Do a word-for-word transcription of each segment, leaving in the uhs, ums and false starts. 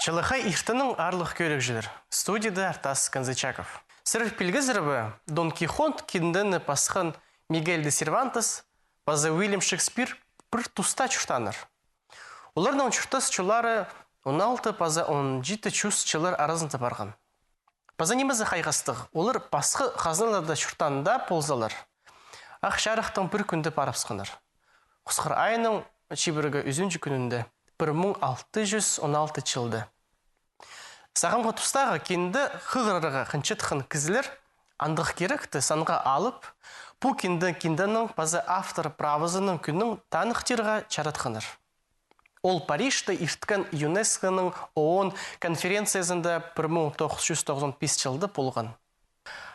Чалахай иртеннең, аарлығ кӧрігҷілер. Студияда Артас Канзычаков. Сірер пілгезер бе, Дон Кихот киндені пасхан Мигель де Сервантес паза Уильям Шекспир пір туста чуртааннар. Оларның чуртас чоллары он алты паза он читі чӱс чыллар аразында парған. Паза нимезі хайғастығ, олар пасха хазналарда чуртаан даа ползалар, Ах Чарыхтаң пір кӱнде парыбысханнар. Хосхар айының чибіргі ӱзінҷі кӱнінде, пір муң алты чӱс он алты чылда. Сағамғы тустағы кинде хығырарға хынчатхан кізілер андағ киректі санға алып, пу кинде кинденің паза автор правозының кӱнін таныхтирға чаратханнар. Ол Парижте ирткен ЮНЕСКО-ның ООН конференциязында пір муң тоғыс чӱс тоғызон пис чылда полған.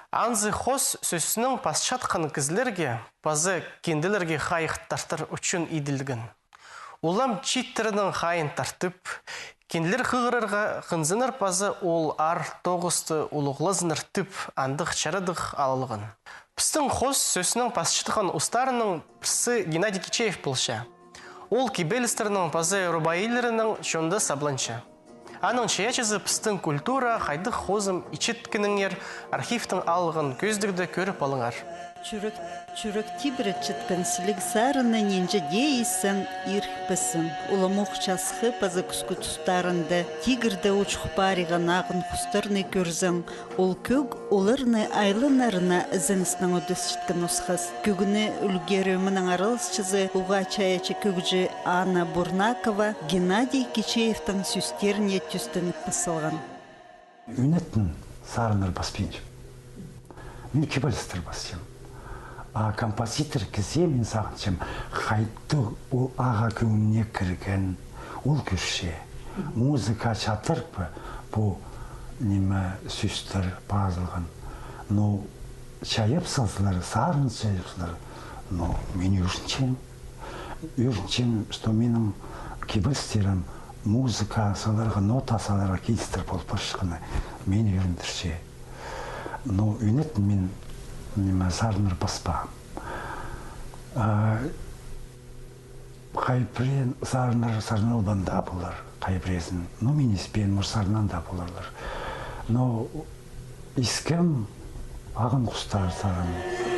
Анзы хоос сӧснең пасчатхан кізілерге паза кинделерге хайығ тартар ӱчӱн иділген. Улам чииттернең хайығ тартып, кинделер хығырарға хынзыннар паза ол аар тоғысты улуғлазыннар тіп, андағ чарадығ алылған. Пістің хоос сӧснең пасчатхан устарның пірсі Геннадий Кичеев полча. Ол кибелістернің паза рубаилернің чонында сабланча. Аның чайаачызы пістің культура хайдағ хозым итчеткенінеңер архивтең алған кӧзідігде кӧріп алыңар. Чӱрек, чӱрек тибіретчеткен сіліг сарыны нинҷе дее исчең ирікпессің. Уламох часхы паза кӱскӱ тустарында тигірде учух париған ағын хустарны кӧрзең, ол кӧг оларны айланарына ізеністең ӧдесчеткен осхас. Кӧгні ӱлгері ӧменің араласчызы, уғаа чайаачы кӧгҷі Анна Бурнакова Геннадий Кичеевтің сӧстеріне тӧстеніп пас салған. Ӱнетін сарыннар паспинчам. Мин кибелістер пасчам. А композитор кізее мин сағынчам, хайдағ ол ағаа кӧңніне кірген, ол кӧрче. Музыка чатыр ба, пу ниме сӧстер пазылған. Ну, чайап салзалар, сарын чайап салзалар. Ну, мин ӧрінчем. Ӧрінчем, что минің кибелістерім музыка саларға, нота саларға килістір пол парчатханы мин ӧріндірче. Ну, ӱнетін мин, ниме, сарыннар паспаам. А, хай пірее сарыннар сарналбаан даа полар, хай піреезін. Ну, мин испеем, может, сарнаан даа поларлар. Но искем «Ағын хустар» сарыны.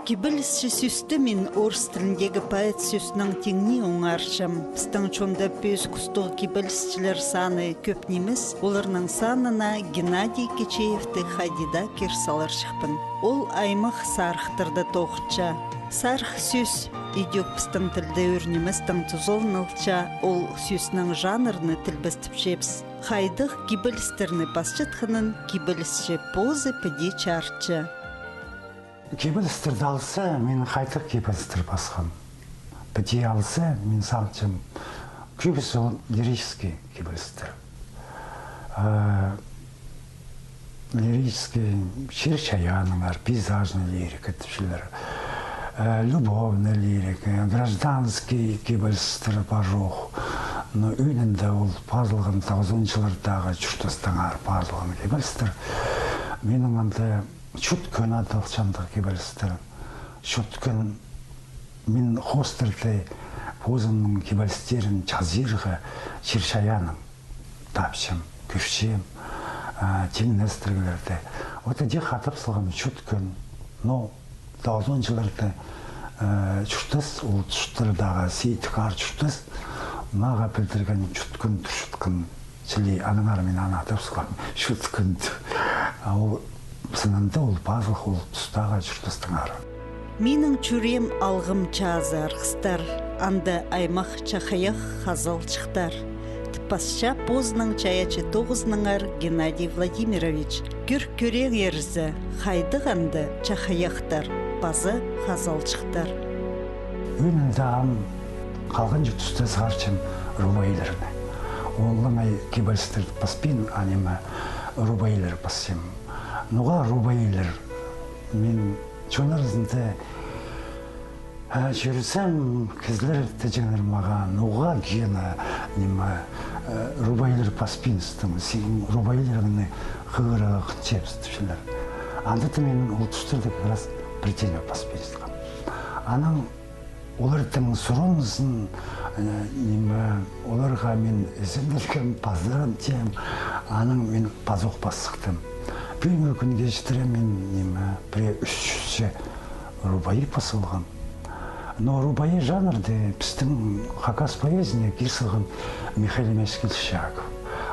Кибелісчі сӧсті мин орыс тіліндегі поэт сӧснең тиңнее оңарчам. Пістің чонда пӧзік устығ кибелісчілер саны кӧп нимес, оларның санына Геннадий Кичеевті хайди даа кир саларҷыхпын. Ол аймах сарыхтарда тоғынча. Сарых сӧс идӧк пістің тілде ӱр ниместең тузаланалча, ол сӧснің жанрны тілбестепчебіс. Хайдағ кибелістерні пасчатханын кибелісчі позы піди чарытча. Кибелістерді алза, мин хайдағ кибелістер пасхам. Піди алза, мин сағынчам, кӧбізі ол лирический кибелістер. Э, лирический, чир-чайааннаңар, пейзажный лирика тіпчелер. Э, любовный лирика, гражданский кибелістер пар чох. Но ӱнінде ол пазылған тоғызонҷылардағы чуртастаңар пазылған кибелістер. Минің анда чӱткӱн адалча андағ кибелістер. Чӱткӱн, мин хоостарда позымның кибелістерін чазирға чир-чайааннаң тапчам, кӧрчем, а, тиңнестіріглерде. Вот іди хатап салғам чӱткӱн. Но тоғызонҷыларда, э, чуртас, ол чуртастардағы сидік аар чуртас, мағаа пілдірген чӱткӱн турчатхан чіли, аннаңар мин аны хатап салғам чӱткӱн. А ол сынында ол пазылых ол тустағы чуртастаңар. Минің чӱреем алғым чазы арғыстар, анда аймах чахайах хазалҷыхтар. Тіп пасча позының чайаачы тоғызынаңар Геннадий Владимирович. Кӧр кӧрееңер зе, хайдағ анда чахайахтар паза хазалҷыхтар. Ӱнінде ам халғанҷы туста сығарчам рубаилерні. Олаңай кибелістерді паспин, а ниме, рубаилер пасчам. Ноға рубаилер? Мин чон аразында, а, чӧрзем, кізілер тіҷеңнер мағаа, ноға, Гена, ниме, э, рубаилер паспиныстың, син рубаилерні хығырарға хынчабыс тіпчелер. Анда даа мин ол тустарда как раз Пілдең пас пиргем. Анаң оларның сурынызын, э, ниме, оларға мин ізенерге пазырам тим, анаң мин пазох пас сыхтым. Пӱӱнгі кӱнге читіре мин, ниме, пірее ӱс чӱсче рубаи пас салғам. Но рубаи жанрда пістің хакас поэзиязына кир салған Михаил Емеҷікович Кильчичаков.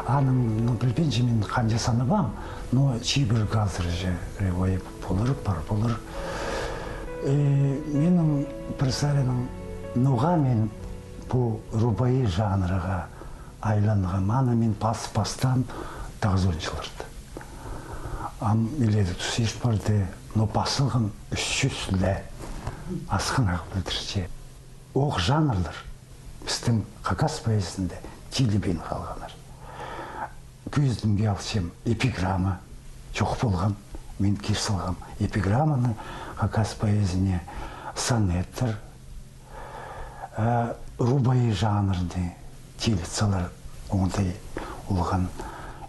Аның, ну, пілбинчем мин, ханҷа санап ам, но чибіргі азыра же рубаи полар, пар полар. Э, минің пір саринаң, ноға мин пу рубаи жанрға айланғам, аны мин пас-, пастаам тоғызонынҷы чылларда. Ам илееде тус ирт парды, но пас салғам ӱс чӱс ле асхынах пілдірче. Оох жанрлар пістің хакас поэзиязында тилібин халғаннар. Кӧзідімге алчам, эпиграмма чох полған, мин кир салғам эпиграмманы хакас поэзиязына, сонеттер, э, рубаи жанрны тиліп салар оңдай полған.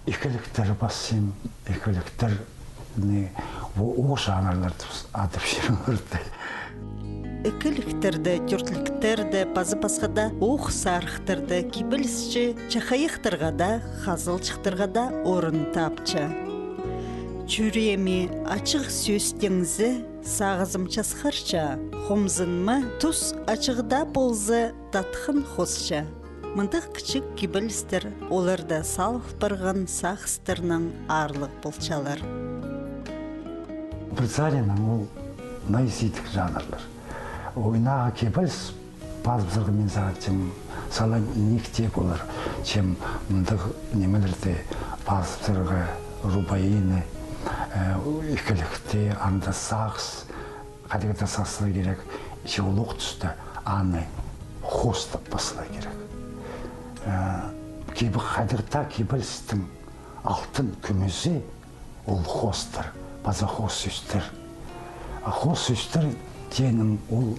Ікіліктер пасчам, ікіліктерні, о-, оох жанрлар тіп адапчам оларды. Ікіліктерде, тӧртліктерде, пазы пасха даа оох сарыхтарда кибелісчі чахайахтарға даа, хазылчыхтарға даа орын тапча. Чӱрееме ачығ сӧс теңізі сағызым часхарча, хомзынма тус ачығ даа полза, татхан хосча. Мындағ кічіг кибелістер оларда салыл парған сағыстарнаң аарлығ полчалар. Пір саринаң ол най сидік жанрлар. Ойнағы кибеліс пазыбызарға мин сағынчам, сала ниик тее полар, чем мындағ нимелерні пазыбызарға, рубаины, э, ікілікті, анда сағыс, хайдағ-да сағыс саларға кирек, че ол ох туста аны хоостап пас саларға кирек. Э, кибі-, хайдағ-да кибелістің алтын кӱмӱзі ол хоостар, паза хоос сӧстер. А хоос сӧстер теенім ол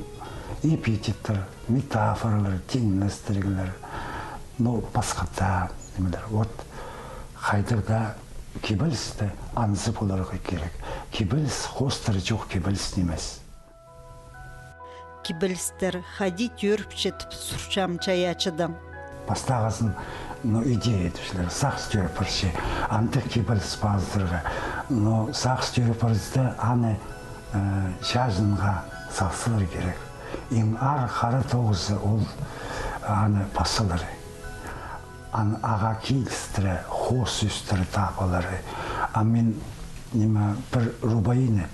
эпитеттер, метафоралар, теңнестіріглер, ну, пасха даа нимелер. Вот хайдағ-да кибелісте анзы поларға кирек. Кибеліс хоостар чох кибеліс нимес. Кибелістер хайди тӧріпче тіп сурчам чайаачыдаң. Пастағызын, ну, идея тіпчелер, сағыс тӧріп парча, андағ кибеліс пазарға. Но сағыс тӧріп парза, аны, э, чазынға салзалар кирек. Иң аар хара тоғызы ол аны пас салары. Аны ағаа килістіре, хоос сӧстер таап алары. А мин, ниме, пір рубаины,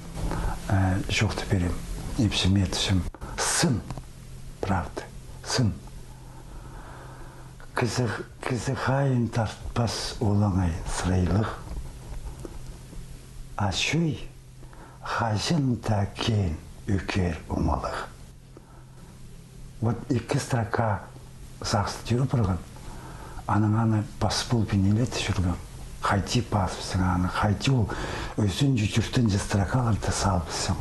э, чоохтап пирем, ипчім, итчем. Сын, правда, сын. Кізі, кізі хайиин тартпас олаңай сырайлығ, а чой хаҷан даа кеен ӧкер омалығ. Вот ікі строка сағысты тӧріп парған, анаң аны пас полбин иледе чӧргем. Хайди пазыбысчаң аны, хайди ол ӱзінҷі, тӧртінҷі строкаларны салыбысчаң.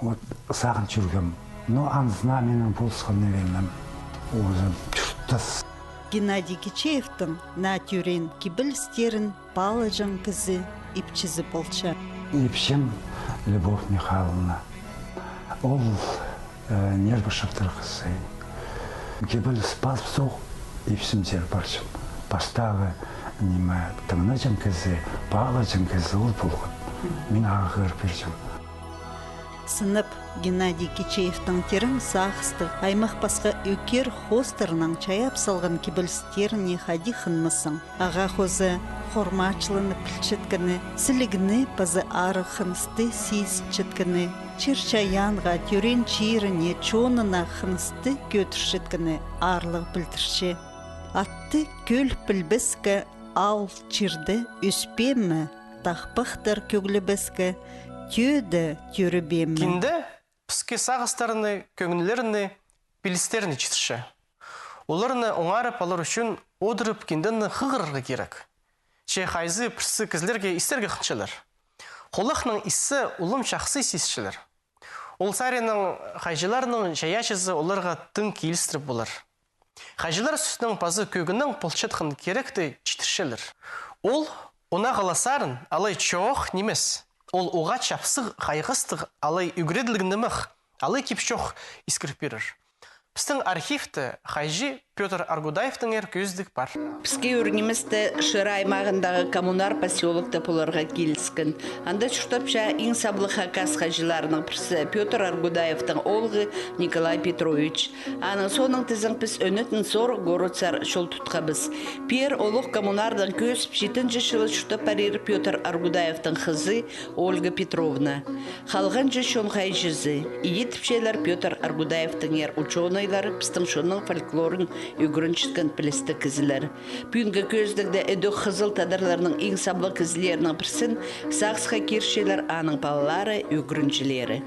Вот сағын чӧргем. Но анзына минің полысхан, наверное, уже тӧрт тас. Геннадий Кичеевтің наа тӧреен кибелістерін паалаҷаң кізі ипчізі полча. Ипчім Любовь Михайловна. Ол, э, Нербышевтер хызы. Кибеліс пазыбызох, ипчімзер парчам. Пастағы, ниме, тыңнаҷаң кізі, паалаҷаң кізі ол полған. Мин ағаа хығыр пирчем. Сынап, Геннадий Кичеевтің тирең сағыстығ, аймах-пасха ӧкер хоостарнаң чайап салған кибелістеріне хайди хынмассың. Ағаа хоза хормачыланы пілчеткені, сілігні паза арығ хынысты сизінчеткені, чир-чайаанға, тӧреен чиріне, чонына хынысты кӧдірчеткені аарлығ пілдірче. Атты кӧл пілбеске, аал-чирде ӧспеем ме, тахпахтар кӧглебеске, тӧӧде тӧрібеем ме? Кинде піске сағыстарны, кӧңнілерні, пилістерні читірче. Оларны оңарып алар ӱчӱн одырып киндені хығырарға кирек. Че хайзы-пірсі кізілерге истерге хынчалар. Холахнаң исте улам чахсы сизінчелер. Ол саринаң хайҷыларның чайаачызы оларға тың килістіре полар. Хайҷылар сӧснең паза кӧгенең полчатхан киректі читірчелер. Ол, она ла сарын, алай чоох нимес. Ол уғаа чапсығ, хайғастығ, алай ӱгреділген нимех, алай кип чох искіріп пирер. Пістің архивте хайҷы Пётр Аргудаевтеңер кӧзідіг пар. Піске ӱр ниместе Шира аймағындағы Коммунар посёлокта поларға киліскен. Анда чуртапча иң саблығ хакас хайҷыларының пірсі, Пётр Аргудаевтің оолғы Николай Петрович. Аның соонаң тізең піс ӧнетін сорығ городсар чол тутхабыс. Пеер олох Коммунардаң кӧзіп, читінҷі чылы чуртап парир Пётр Аргудаевтің хызы Ольга Петровна. Халғанҷы чон хайҷызы, иди тіпчелер Пётр Аргудаевтеңер учёныйлар, пістің чонның фольклорын ӱгренчеткен пілістіг кізілер. Пӱӱнгі кӧзідігде ідӧк хызыл тадарларның иң саблығ кізілерінің пірсін сағысха кирчелер аның палалары, ӱгренҷілері.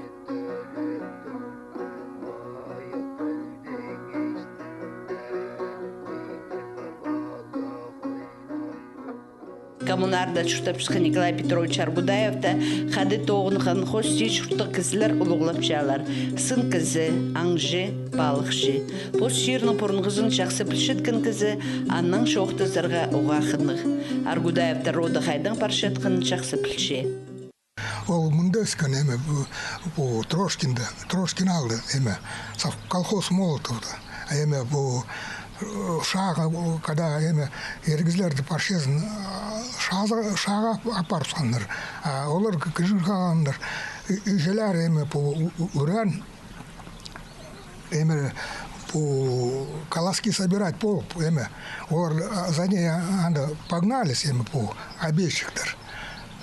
Коммунарда чуртапчатхан Николай Петрович Аргудаевты хада тоғынған, хости чурттығ кізілер улуғлапчалар. Сын кізі, аңҷы, палыхчы. Пос чирінің пурунғызын чахсы пілчеткен кізі, аннаң чоохтазарға уғаа хынығ. Аргудаевтер роды хайдаң парчатханын чахсы пілче. Ол мында ӧскен, эме, пу, пу Трошкинда, Трошкин аалда, эме, сов-, колхоз Молотовта. Эме, пу, э, Шаға, пу, када, эме, ир кізілерді парчазын, э, Шаза-, Шаға ап-, апарыбысханнар. А олар к-, кірче халғаннар. И-, иҷелері, эме, пу, у-, у-, ӱрен, эме, пу, колоски собирать полып, эме, олар, а, за ней, а, анда погнались, эме, пу, обедчиктер.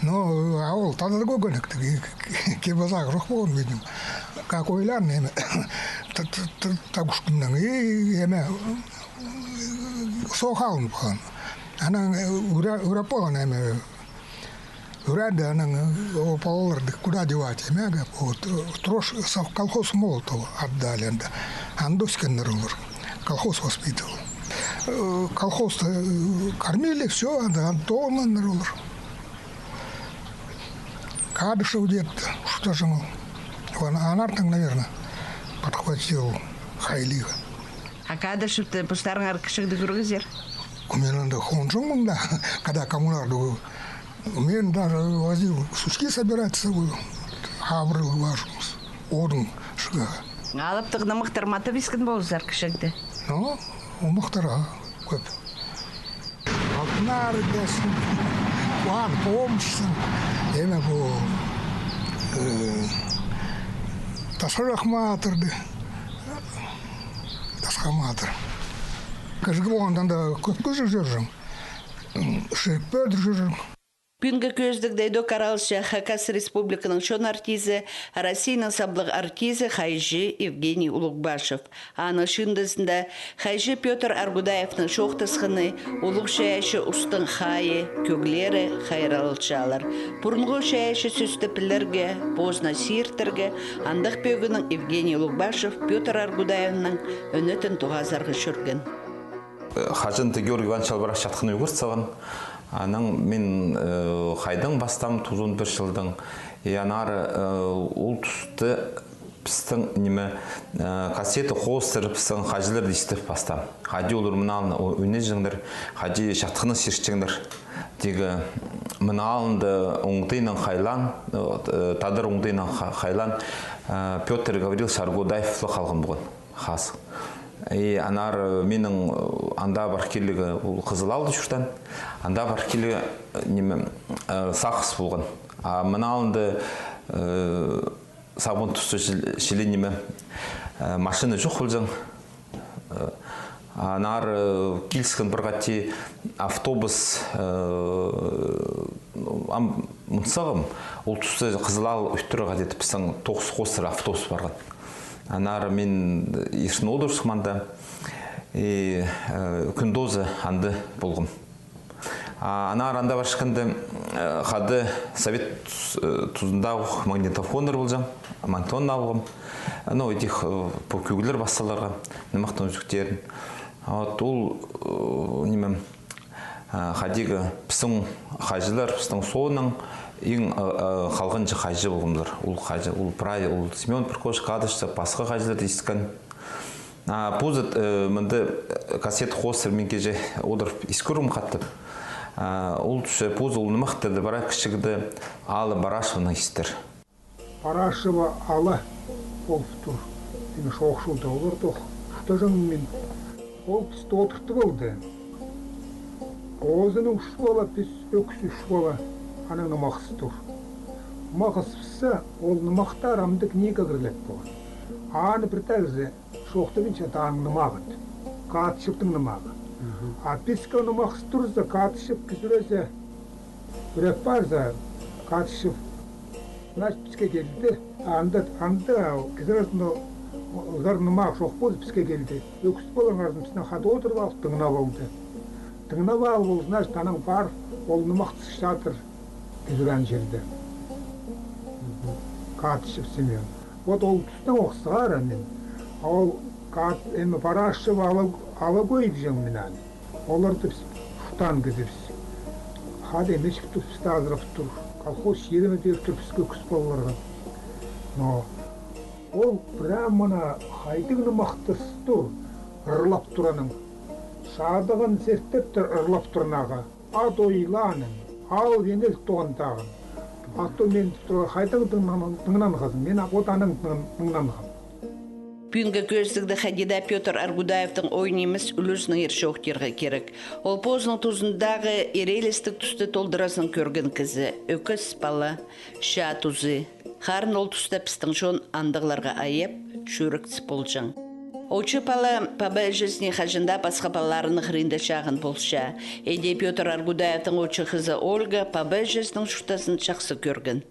Но, а ол тадар кӧгенек, кирбазағы чох полған, видимо. Как ойлаан, эме, та-, та-, та-, тапчатханнаң, и, эме, соох алын полған. Анаң, э, ӱре-, ӱреп полған, эме, ӱренді, анаң, э, ол палаларды куда девать, эме, вот, э, Трош-, сов-, колхоз Молотова отдали анда. Анда ӧскеннер олар. Колхоз воспитывал. Э, колхозты, э, кормили, всё, анда, анда тоғынғаннар олар. Кадышев дед, что же, мол. Он, анартын, наверное, подхватил хайлиға. А Кадышевті постарыңар кічігде кӧргезер? Мен анда хонҷаң мында, когда Коммунарда. Мен даже возил сучки собирать с собой. Абырал важымыз. Одын шыға. Алыптығ нымахтар матап искен ползар кічігде? Ну, омахтар, а, кӧп. Алтынар десін, Куан помнишсің, эме пу, э, Тасхырах матырды, Тасха матыр. Кізі полғанда анда кӧп кізі чӧрҷең, ширіп пӧдір чӧрҷең. Пӱӱнгі кӧзідігде ідӧк араласча Хакас Республиканың чон артизі, Россияның саблығ артизі, хайҷы Евгений Улугбашев. Аның чыындызында хайҷы Пётр Аргудаевтің чоохтасханы, улуғ чайаачы устың хайы, кӧглері хайраллалчалар. Пурунғы чайаачы сӧсті пілерге, позына сииртерге андағ пӧгінең Евгений Улугбашев Пётр Аргудаевнаң ӧнетін тоғазарға чӧрген. Хаҷан-да Георгий Иванович албырах чатханын ӱгрет салған. Анаң мин, э, хайдаң пастаам, тоғызон пір чылдаң. И аннаңар, э, ол туста пістің, ниме, э, кассета хоостыра пістің хайҷыларды истіп пастаам. Хайди олар мынаң, о, ӱнеҷеңнер, хайди чатханын сирчеңнер. Тигі мынаң оңдайнаң хайлаан, э, тадар оңдайнаң ха-, хайлаан, э, Пётр Гаврилович Аргудаев ла халған полған. Хазых. И аннаңар, э, минің, э, анда пар киліг, э, ол Хызыл аалда чуртаан. Анда пар киліг, э, ниме, э, сағыс полған. А мынаң оңда, э, сабын туста чіли, чіли ниме, э, машина чох полҷаң. Э, аннаңар, э, киліскен пір хати автобус, э, ам, мын сағам, ол туста Хызыл аал ӱттіре хати пістің тоғыс хоостыра автобус парған. Аннаңар мин иртен одырыбысхам анда. И, э, кӱн тооза анда полғам. А, аннаңар анда парчатханда, э, хада совет тус-, э, тузындағы магнитофоннар полҷаң, магнитофон алғам. Ну, этих, э, пу кӧглер пас саларға, нымахтың ӱзӱктерін. Вот ол, э, ниме, А, хайдағ-да пістің хайҷылар, пістің соонаң иң, а, а, халғанҷы хайҷы полғаннар. Ол хайҷы, ол прай, ол Семён Прокопьевич Кадышев, пасха хайҷылар исткен. А, позы, э, мында, э, кассета хоостыра мин кичее одырып искіргем хатап. А, ол тӱссе позы ол нымахты даа прай кічігде Алла Парашеваны истер. Парашева Алла полып тур. Мин Шоохшылда олар тох чуртаҷаңмын. Ол пісті одыртып алды. Позының ӱс пала, піс ӧкіс ӱс пала, анаң нымахсыр. Нымахсырза, ол нымахтар амды книга кірілет полған. Аны пір тағзы чоохтабинча, аның нымағы. Кадышевтің нымағы. А піске нымахсыр турза, Кадышев кізі ӱрезе, ӱреп парза, Кадышев, значит, піске килді. Анда, анда кізі аразында ызар нымах чох полза, піске килді. Ӧкіс паланың аразында пістең хада одырып алып, тыңнап алды. Тыңнап алып, ол, значит, анаң пар, ол нымахсыр чатыр кізі ӱрен чирде. Кадышев Семён. Вот ол тустаң ох сығара мин. А ол Кад-, эме, Парашева Алла-, Алла Кӧй тіҷең мин аны. Оларды піс чуртаан кізібіс. Хада нимеҷек тур, пісті азырап тур. Колхоз чирі ме пиріп тур піске, ӧкіс палаларға. Но ол прямо мына хайдағ нымахтас тур, ырлап тур анаң. Чадығын сертеп тур, ырлап тур анаң. Ат ойланың, ал еңіл тоғынтағын. А то мин тура хайдаң тыңнан-, тыңнанғазым, мин ах вот анаң тың-, тыңнанғам. Пӱӱнгі кӧзідігде хайди даа Пётр Аргудаевтің ойын нимес ӱлӱзінеңер чоохтирға кирек. Ол позының тузындағы иреелестіг тусты толдыразын кӧрген кізі, ӧкіс пала, чаа тузы. Харын ол туста пістің чон андағларға айап, чӱрексіс полҷаң. Очы пала паба-іҷезіне хаҷан даа пасха палаларының хыринда чағын полча. Иди Пётр Аргудаевтің очы хызы Ольга паба-іҷезінің чуртазын чахсы кӧрген.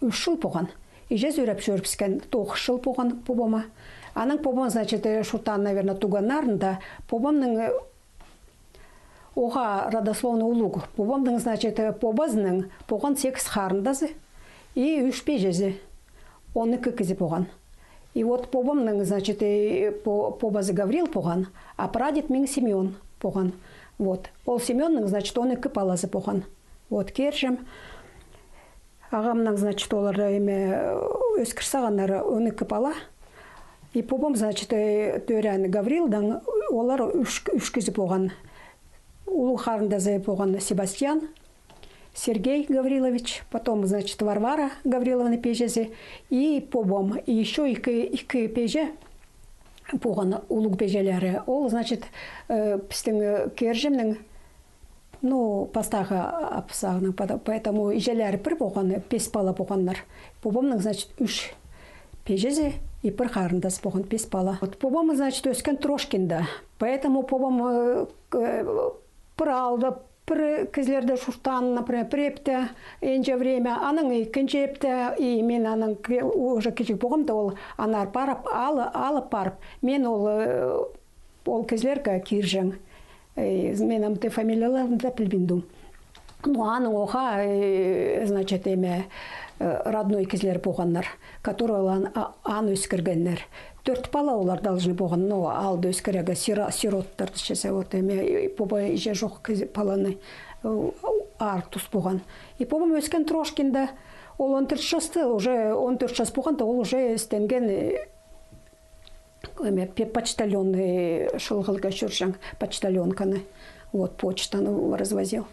Ӱс чыл поған. Іҷезі ӱреп чӧрібіскен, тоғыс чыл поған побама. Анаң побам, значит, э, чуртаан, наверно, туғаннарында. Побамның, э, оға родословный улуғ. Побамның, значит, э, побазының поған сигіс харындазы и ӱс пеҷезі. Он ікі кізі поған. И вот побамның, значит, э, по-, побазы Гаврил поған, а прадед мин Семён поған. Вот. Ол Семённың, значит, он ікі палазы поған. Вот, кирҷем. Ағамның, значит, олар, эме, ӧскір сағаннар он ікі пала. И побам, значит, э, тӧреен Гаврилдаң, олар ӱш, ӱш кізі поған. Улуғ харындазы поған Себастьян, Сергей Гаврилович, потом, значит, Варвара Гавриловна пеҷезі, и побам, и ещё ікі, ікі пеҷе поған, улуғ пеҷелері. Ол, значит, э, пістің, э, кирҷемнің, ну, пастағы апсағының, пота-, поэтому иҷелері пір поған, пес пала поғаннар. Побамның, значит, ӱш пеҷезі и пір харындас поған, пес пала. Вот побам, значит, ӧскен Трошкинда. Поэтому побам, э, к-, э, пір аалда, пір кізілерде чуртаан, например, пір ипте, энҷе время, анаң ікінҷі ипте, и мин анаң ке-, уже кічіг поғам да, ол анар парып, алы-, алып парып, мин ол, э, ол кізілерге кирҷең. Э, мин амды фамилияларын даа пілбиндім. Ну, аның оға, э, значит, эме, э, родной кізілер поғаннар, которые ан-, а-, аны ӧскіргеннер. Тӧрт пала олар должны поған, но алды ӧскірерге сиро-, сироттар, чізе, вот, эме, э, поба, иҷе чох кізі паланы, э, аар тус поған. И побам ӧскен Трошкинда, ол он тӧрт часта, уже он тӧрт час поған да, ол уже істенген, э, эме, пе-, почтальонный, шылғылға чӧрҷең почтальонканы, вот, почтаны развозил.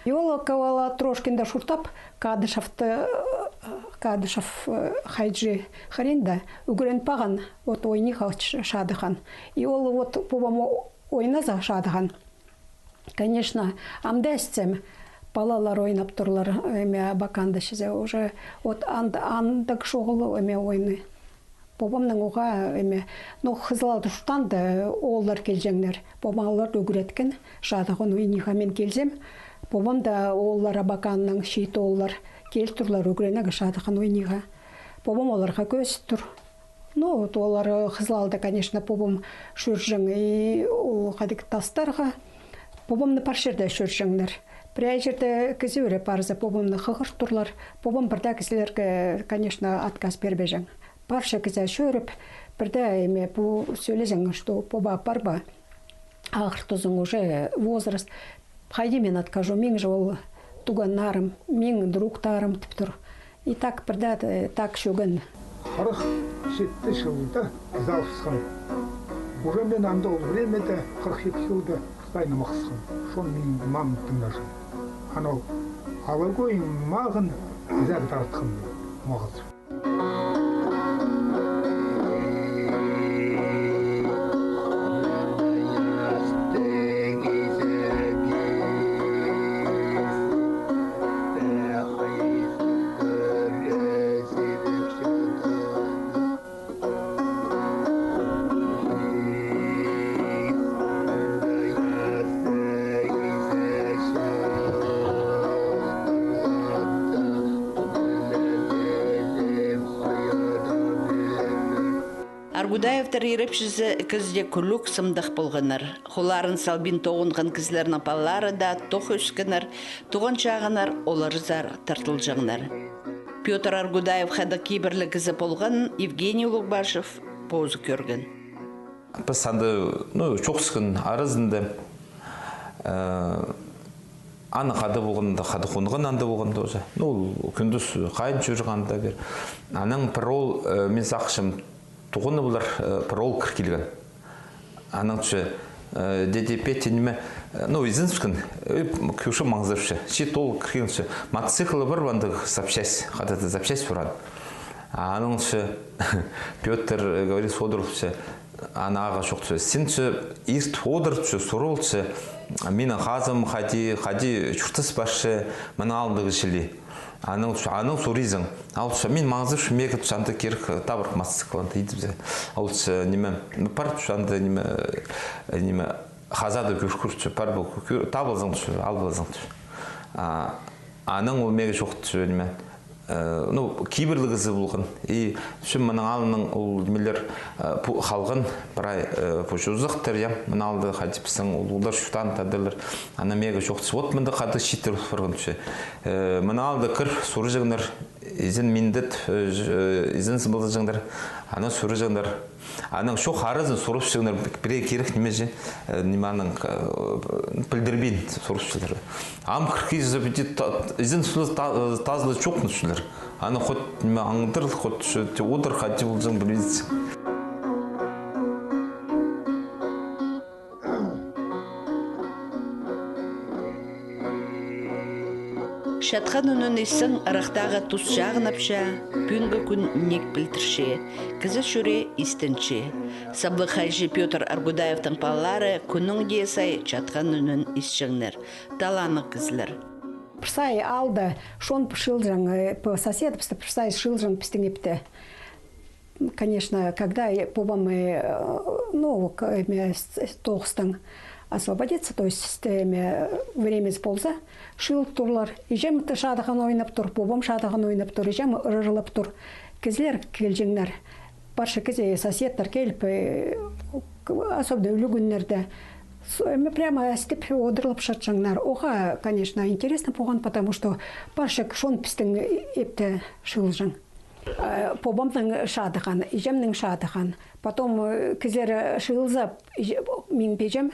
И ол кӧп ала Трошкинда чуртап, Кадышевті, Кадышев, э, хайҷы хыринда ӱгрен паған, вот, ойниға ч-, чадыған. И ол, вот, побам о-, ойназа чадыған. Конечно, амды истем, палалар ойнап турлар, эме, абаканда чізе уже, вот анд-, андағ чоғыл, эме, ойны. Побамның оға, эме, ну, хызылалда чуртаанда, ооллар килҷеңнер. Побам оларды ӱгреткен, чадыған ойниға. Мин килзем, побам даа, ооллар абаканнаң, чиит ооллар кил турлар ӱгренерге чадыған ойниға. Побам оларға кӧзіт тур. Ну, вот олар, э, хызылалда, конечно, побам чӧрҷең, и ол хайдағ тастарға. Побамны пар чирде чӧрҷеңнер. Пірее чирде кізі ӱреп парза, побамны хығыр турлар. Побам пірдее кізілерге, конечно, отказ пирбеҷең. Парча кізі чӧріп, пірдее, эме, пу сӧлезең, что поба апарба. Ағыртызың уже возраст. Хайди мин откажу, минің же ол туғаннарым, минің другтарым, тіп тур. И так пірдее, э, так чӧрген. Хырых читі чылда кізі алысхан. Уже мин анда ол времяда, хырых читі чылда, Тайны махсхам, шон мин мам тыңнажым. Анау алғой мағын ізәк таратхам мағыз. Аргудаевтар ирепчізі кізі дее кӱлӱк, сымдах полғаннар. Холларын салбин тоғынған кізілернің палалары даа тох ӧскеннер, туған чағыннар оларзар тартылҷаңнар. Пётр Аргудаев хада кибірліг кізі полғанын Евгений Улугбашев позы кӧрген. Піс анда, ну, чоохтасхан аразында, э, аны хада полғанда, хада хонған анда полғанда уже. Ну, ол кӱндіз хайын чӧрген анда пеер. Анаң пір оол, э, мин сағынчам, туғаны полар, э, пір оол кір килген. Анаң тіпче, э, дядя Петя, ниме, э, ну, изенібіскен, э, кӧрче, маңзырапча. Чиит оол кір килген тіпче. Мотоциклы пар, андағ запчасть, хада-да запчасть пар аның. Анаң тіпче, Пётр, э, говорит, одырып тіпче, аны ағаа чоохтапча. Син тіпче, ирт одыр тіпче, сурыл тіпче, минің хазым хайди, хайди чуртас парча, мының алнындағы чіли. Анаң тіпче, анаң суризың. Ол тіпче, мин маңзырапчам, меге тіпче, анда кирек, э, табырах мотоцикл, анда идібізе. Ол тіпче, ниме, ну, пар тіпче, анда, ниме, э, ниме, хазады кӧр, кӧр тіпче, пар пол, кӧр, табылзаң тіпче, алып алзаң тіпче. А, анаң ол меге чоохтапча, ниме, э, ну, кибірліг кізі полған. И тіпче, мының алнының ол нимелер, э, пу-, халған прай, э, пу чозахтар, я, мының алнында хайди пістің улуғлар чуртаан тадарлар. Ана меге чоохтапча, вот мында хада чииттер пол парған тіпче. Э, мының алнында кір, сурҷаңнар, изен миндет, э, ж-, э, изен сыбылҷаңнар. Ана сурҷаңнар. Анаң чох аразын сурапчаңнар, пірее кирек ниме чи, э, ниме анаң, э, пілдірбин сурапчаңнар. Ам кір килзе, піди та-, изен сылы та-, э, тазылығ чох, ну, тіпчелер. Аны хоть ниме аңдыр, хоть, э, одыр, хайди полҷаң пілбинчезің. Чатхан ӱнін иссең, ырахтағы тус чағынапча, пӱӱнгі кӱн ниик пілдірче, кізі чӱрее истенче. Саблығ хайҷы Пётр Аргудаевтің палалары кӱннің дее сай чатхан ӱнін исчеңнер. Таланнығ кізілер. Пір сай аалда шон шыылҷаң, э, пу соседібісті пір сай шыылҷаң пістің ипте. Конечно, когда и-, пабам, э, ну, к-, эме, с-, с-, тоғыстаң освободиться, то есть, с-, эме, времязы полза, шыылып турлар. Иҷем шадыған ойнап тур, пабам шадыған ойнап тур, иҷем ырырлап тур. Кізілер килҷеңнер. Парча кізі, соседтер киліп, э, к-, особенно ӱлӱкӱннерде. С-, эме, прямо істеп одырлап шатчаңнар. Оға, конечно, интересно полған, потому что парча шон пістің ипте шыылҷаң. Э, пабамның шадыған, иҷемнің шадыған. Потом, э, кізілер, э, шыылза, иҷе-, минің пеҷем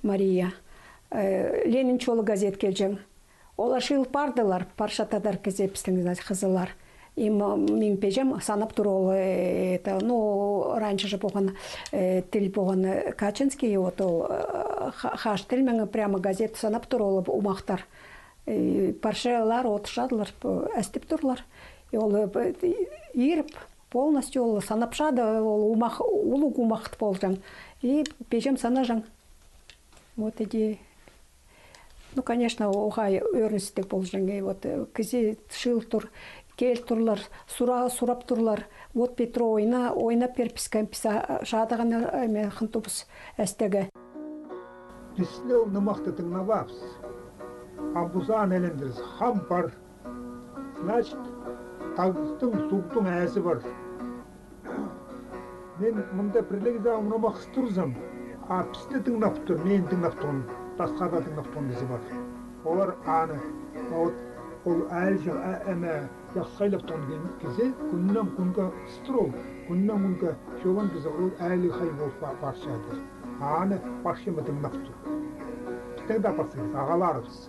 Мария, э, «Ленин чолы» газет килҷең. Олар шыылып пардылар, парча тадар кізі пістің, значит, хызыллар. И м-, минің пеҷем санап тур ол, э, это, ну, раньше же полған, э, тіл полған, э, качинский, вот ол, э, ха-, хаш тіл мең прямо газет санап тур ол умахтар. И парчалар одырчадылар, п-, істеп турлар. И ол, э, п-, и-, иріп, полностью ол санапчады, ол умах, улуғ умах полҷаң. И пеҷем санаҷаң. Вот иди. Ну, конечно, оға ӧріністіг полҷаң. И вот, э, кізі шыыл тур, кел турлар, сура-, сурап турлар. Вот Петро ойна, ойнап пир піске, піс, а, шадыған, э, эме, хынтубыс істеге. Піс ле ол нымахты тыңнабаабыс. Абузаан айландырыс, хам пар. Значит, тағдың, суғдың ээзі пар. Мин мында пірліг заа нымах ыстырзам, а пісті тыңнап тур, мин тыңнап турғам, тасхада тыңнап турған кізі пар. Олар аны, вот, ол айлҷаң, а, эме, Яххайлап тоғынған кізі кӱннең кӱнге ыстыр ол, кӱннең кӱнге чолан кізі ол айлығ хай полып па-, парчадыр. Аны пасчам тыңнап тур. Пістің даа пасчабыс, ағаларыбыс.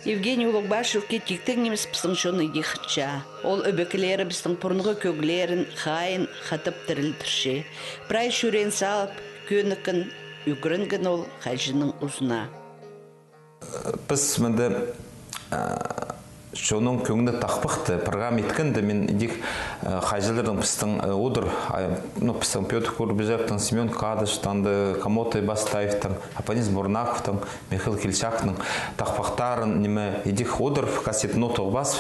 Евгений Улугбашевке тиктең нимес пістің чон иди хынча. Ол ӧбекелерібістің пурунғы кӧглерін хайын хатап тірілдірче. Прай чӱреен салып, кӧніккен, ӱгренген ол хайҷының узына. Піс мында, а, чонның кӧңні тахпахты программа иткенде, мин идӧк, а, хайҷыларның пістің, а, одыр, а, ну, пістің Пётр Курбижевтің, Семён Кадышевтің, анда Комотай Бастаевтің, Апанис Бурнаковтың, Михаил Кильчиктің тахпахтарын, ниме, идӧк одыр, кассетаға тоғынып,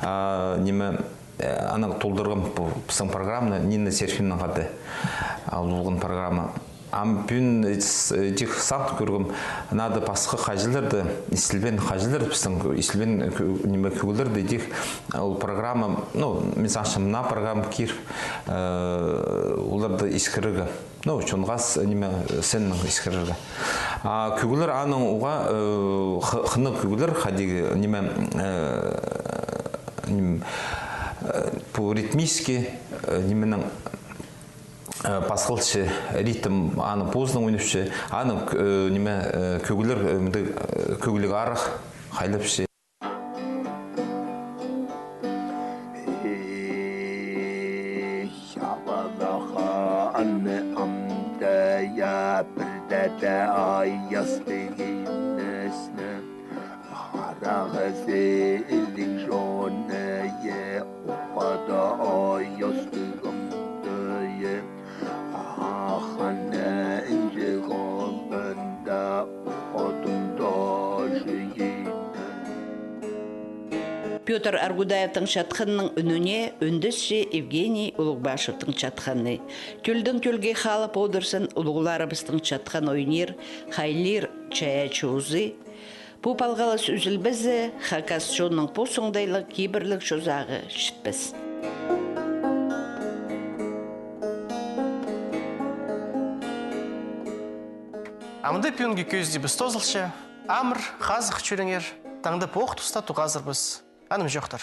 а, ниме, э, анаң толдырғам пу пістің программаны, Нина Серфиннең хада, а, улуғ программа. Ам пӱӱн, э, с-, э, тик сағын кӧргем, надо пасха хайҷыларны, истілбеен хайҷыларны, пістің истілбеен кӧ-, ниме, кӧглерні тик, а, ол программа, ну, мин сағынчам, мына программа кир, э, оларны искірерге. Ну, чонға с-, ниме, сценанаң искірерге. А кӧглер аның уғаа, э, х-, хынығ кӧглер, хайдағ, ниме, э, ним-, э, пу ритмический, э, нименің, э, пасхалча ритм, аның позынаң ойнапча, аның, э, ниме, э, кӧглер, э, мындағ, э, кӧгліг арах хайлапча. Ей, чабалаха аны амдая, пірдее аястығ инесні. Харағызы іліг чоннайы, ухада аястығ амдая. Аханы інҷі холбында, ухадында чыйын. Пётр Аргудаевтің чатханының ӱніне ӱндесче Евгений Улугбашевтің чатханы. Тӧлдең тӧлге халып одырзын улуғларыбыстың чатхан ойнир, хайлир чайаачы узы. Пу палғалыс ӱзілбезе, хакас чонның пу соңдайлығ кибірліг чозағы чітпес. Амды пӱӱнгі кӧзідібіс тоозылча. Амыр, хазых чӧріңер, таңда пу ох туста тоғазарбыс. Анымҷохтар.